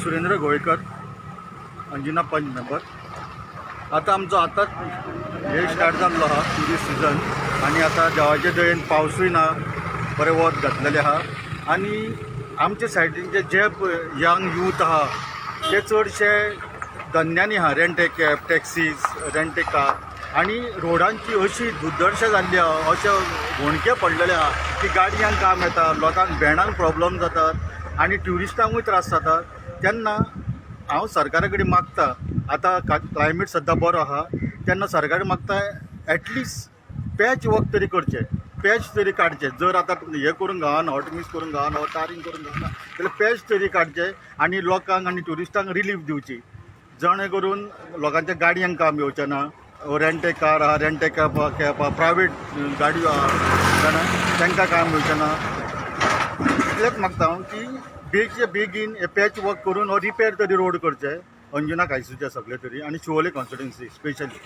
सुरेंद्र गोवेकर, अंजुना पंच मेंबर. आतां आमचो आतांच हे स्टार्ट जाल्लो आहा ट्युरिस्ट सिजन आनी आतां देवाचे दयेन पावसूय ना, बरें वत घातलेलें आहा. आनी आमचे सायडीनचे जे यंग यूथ आहा ते चडशे धंद्यांनी आहा, rent a cab, taxis, rent a car. आनी रोडांची अशी दुर्दशा जाल्ली आहा, अशे होणके पडलेले आहा की गाडयांक काम येता, लोकांक भेणांक प्रॉब्लम जातात आनी ट्युरिस्टांकूय त्रास जातात. तेन्ना हांव सरकारा कडेन मागता, आतां क्लायमेट सद्दां बरो आहा, तेन्ना सरकार मागता एटलिस्ट पॅच वर्क तरी करचें, पॅच तरी काडचें. जर आतां हें करूंक गावना, हॉट मिक्स करूंक गावना, टारींग करूंक गावना जाल्यार पॅच तरी काडचें आनी लोकांक आनी ट्युरिस्टांक रिलीफ दिवची, जेणे करून लोकांच्या गाडयांक काम येवचें ना. रेंट ए कार आहा, रेंट ए कॅब कॅब आहा, प्रायवेट गाडयो आहा जाणा, तांकां काम येवचें ना. इतलेंच मागता हांव की बेगीचे बेगीन हे पॅच वर्क करून हो रिपेर तरी रोड करचे अंजुना कायसूचे सगळे तरी आनी शिवोले कॉन्स्टिट्युन्सी स्पेशली.